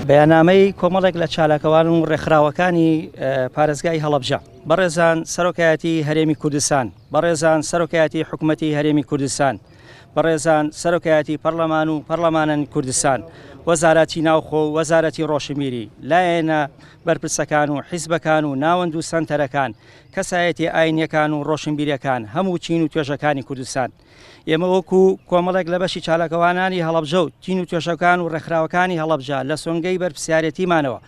بەیاننامەی کۆمەڵێک لە چالاکەوان و ڕێکخراوەکانی پارێزگای هەڵەبجە بەڕێزان سەرۆکایەتی هەرێمی کوردستان بەڕێزان سەرۆکایەتی حکوومەتی هەرێمی کوردستان بەڕێزان سەرۆکایەتی پەرلەمان و پەرلەمانانی کوردستان، وەزارەتی ناوخۆ و وەزارەتی ڕۆشنبیری، لایەنە بەرپرسەکان و حیزبەکان و ناوەند و سەنتەرەکان، کەسایەتیە ئاینیەکان و ڕۆشنبیرەکان، هەموو چین و توێژەکانی کوردستان. ئێمە وەکو کۆمەڵێک لە بەشی چالاکوانانی هەڵەبجە و چین و توێژەکان و ڕێکخراوەکانی هەڵەبجە لە سۆنگەی بەرپرسیارێتیمانەوە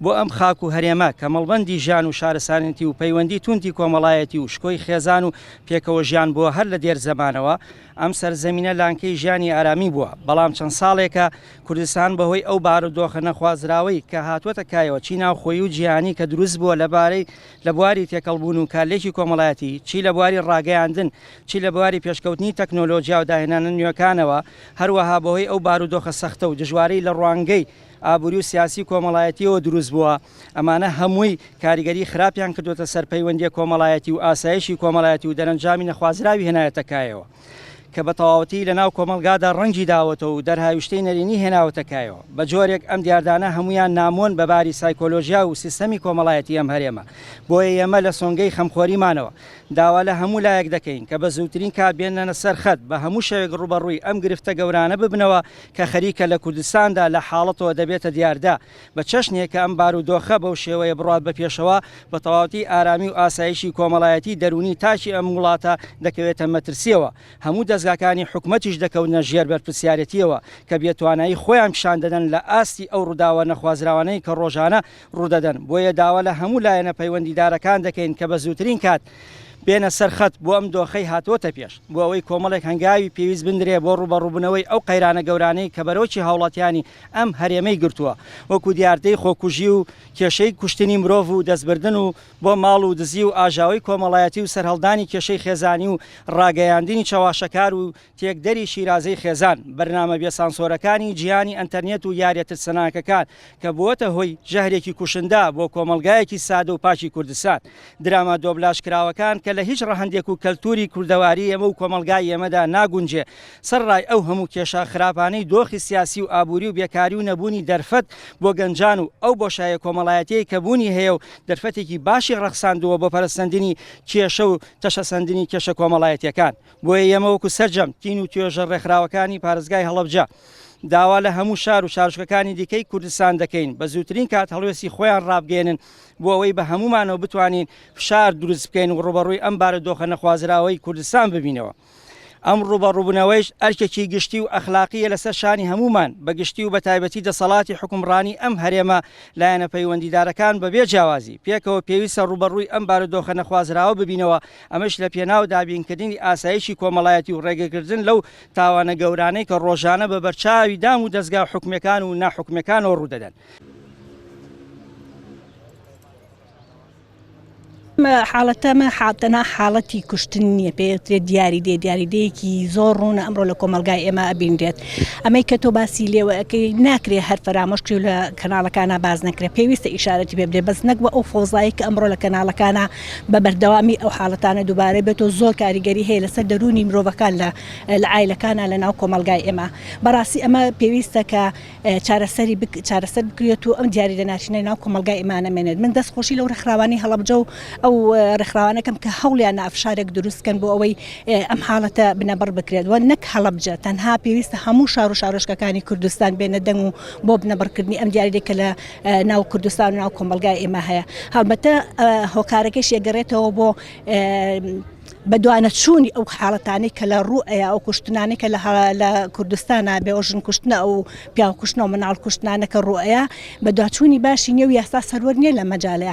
بۆ ئەم خاک و هەرێمە کە مەڵبەندی ژیان و شارستانێتی و پەیوەندی توندی کۆمەڵایەتی و شکۆی خێزان و پێکەوە ژیان بووە هەر لە دێر زەمانەوە ئەم سەرزەمینە لانکەی ژیانی ئارامی بووە بەڵام چەند ساڵێکە کوردستان بەهۆی ئەو بارودۆخە نەخوازراوەی کە هاتووەتە کایەوە چی ناوخۆیی و جیهانی کە دروست بووە لەبارەی لە بواری تێکەڵبوون و کارلێکی کۆمەڵایەتی چی لە بواری ڕاگەیاندن چی لە بواری پێشکەوتنی تەکنۆلۆجیا و داهێنانە نوێکانەوە هەروەها بەهۆی ئەو بارودۆخە سەختە و دژوارەی لە ڕوانگەی ئابووری و سیاسی و کۆمەڵایەتییەوە دروست بووە، ئەمانە هەمووی کاریگەری خراپیان کردووەتە سەر پەیوەندییە کۆمەڵایەتی و ئاسایشی کۆمەڵایەتی و دەرەنجامی نەخوازراوی هێنایەتە کایەوە کە بە تەواوەتی لە ناو کۆمەڵگادا ڕەنگی داوەتەوە و دەرهاویشتەی نەرێنی هێناوەتە کایەوە. بە جۆرێک ئەم دیاردانە هەموویان نامۆن بە باری سایکۆلۆژیا و سیستەمی کۆمەڵایەتی ئەم هەرێمە. بۆیە ئێمە لە سۆنگەی خەمخۆریمانەوە داوا لە هەموو لایەک دەکەین کە بە زووترین کات بێننە سەر خەت، بە هەموو شێوەیەک ڕووبەڕووی ئەم گرفتە گەورانە ببنەوە کە خەریکە لە کوردستاندا لە حاڵەتەوە دەبێتە دیاردە، بە چەشنێک کە ئەم بارودۆخە بەو شێوەیە بڕوات بە پێشەوە، بە تەواوەتی ئارامی و ئاسایشی کۆمەڵایەتی دەروونی تاکی ئەم وڵاتە دەکەوێتە مەترسییەوە، هەموو دەزگاکانی حکومەتیش دەکەونە ژێر بەرپرسیارێتییەوە کە بێتوانایی خۆیان پیشان دەدەن لە ئاستی ئەو ڕووداوە نەخوازراوانەی کە ڕۆژانە ڕوودەدەن، بۆیە داوا لە هەموو لایەنە پەیوەندیدارەکان دەکەین کە بە زووترین کات بێنە سەر خەت بۆ ئەم دۆخەی هاتووەتە پێش، بۆ ئەوەی کۆمەڵێک هەنگاوی پێویست بنرێ بۆ ڕووبەڕووبوونەوەی ئەو قەیرانە گەورانەی کە بەرۆکی هاوڵاتیانی ئەم هەرێمەی گرتووە، وەکو دیاردەی خۆکوژی و کێشەی کوشتنی مرۆڤ و دەستبردن و بۆ ماڵ و دزی و ئاژاوەی کۆمەڵایەتی و سەرهەڵدانی کێشەی خێزانی و ڕاگەیاندنی چەواشەکار و تێکدەری شیرازەی خێزان، بەرنامە بێ سانسۆرەکانی جیهانی ئەنتەرنێت و یاریە ترسناکەکان کە بووەتە هۆی ژەهرێکی کوشندە بۆ کۆمەڵگایەکی سادە و پاکی کوردستان، دراما دۆبلاژ کراوەکان کە لە هیچ ڕەهەندێک و کەلتوری کوردەواری ئێمە و کۆمەڵگای ئێمەدا ناگونجێ، سەرەڕای ئەو هەموو کێشە خراپانەی دۆخی سیاسی و ئابووری و بێکاری و نەبوونی دەرفەت بۆ گەنجان و ئەو بۆشایە کۆمەڵایەتیەی کە بوونی هەیە و دەرفەتێکی باشی ڕەخساندووە بۆ پەرەسەندنی کێشە و تەشەسەندنی کێشە کۆمەڵایەتیەکان. بۆیە ئێمە وەکو سەرجەم تین و توێژە ڕێکخراوەکانی پارێزگای هەڵەبجە داوا لە هەموو شار و شارۆچکەکانی دیکەی کوردستان دەکەین بە زووترین کات هەڵوێستی خۆیان ڕابگەیەنن بۆ ئەوەی بە هەموومانەوە بتوانین فشار دروست بکەین و ڕووبەڕووی ئەم بارودۆخە نەخوازراوەی کوردستان ببینەوە. ئەم ڕووبەڕووبوونەوەیش ئەرکێکی گشتی و ئەخلاقییە لەسەر شانی هەموومان بە گشتی و بە تایبەتی دەسەڵاتی حوکمڕانی ئەم هەرێمە لایەنە پەیوەندیدارەکان بەبێ جیاوازی پێکەوە پێویستە ڕووبەڕووی ئەم بارودۆخە نەخوازراوە ببینەوە ئەمەش لە پێناو دابینکردنی ئاسایشی کۆمەڵایەتی و ڕێگەگرتن لەو تاوانە گەورانەی کە ڕۆژانە بە بەرچاوی دام و دەزگا حکومیەکان و ناحکومیەکانەوە ڕوودەدەن. ئەم حاڵەتە تەنها حاڵەتی کوشتن نییە پێوترێت دیاریدەیە دیاریدەیەکی زۆر ڕوونە ئەمڕۆ لە کۆمەڵگای ئێمە ئەبینرێت ئەمەی کە تۆ باسی لێوە ئەکەی ناکرێ هەر فەرامۆش کرێ و لە کەناڵەکانا باس نەکرێ پێویستە ئیشارەتی پێ بدرێت بەس نەک بە ئەو فەوزایەی کە ئەمڕۆ لە کەناڵەکانا بە بەردەوامی ئەو حاڵەتانە دووبارە بێتەوە زۆر کاریگەری هەیە لەسەر دەروونی مرۆڤەکان لە لە عایلەکانا لە ناو کۆمەڵگای ئێمە بەڕاستی ئەمە پێویستە کە چارەسەری چارەسەر بکرێت و ئەم دیاریدە ناشرینە ناو کۆمەڵگای ئێمە نەمێنێت من دەست خۆشی لەو ڕێکخراوانەی هەڵەبجە و ئەو ڕێکخراوانەکەم کە هەوڵیان فشارێک دروست کەن بۆ ئەوەی ئەم حاڵەتە بنەبڕ بکرێت و نەک هەڵەبجە تەنها پێویستە هەموو شار و شارۆچکەکانی کوردستان بێنە دەنگ و بۆ بنەبڕکردنی ئەم دیاریدەی کە لە ناو کوردستان و ناو کۆمەڵگای ئێمە هەیە هەڵبەتە هۆکارەکەیش ئەگەڕێتەوە بۆ بەدوانەچوونی ئەو حاڵەتانەی کە لە ڕوو ئەیا ئەو کوشتنانەی کە لە کوردستانا بێ ئەو ژن کوشتنە ئەو پیاو کوشتنە و مناڵ کوشتنانە کە ڕوو ئەیا بەدواچوونی باشی نیە و یاسا سەروەر نیە لە مەجالەیا.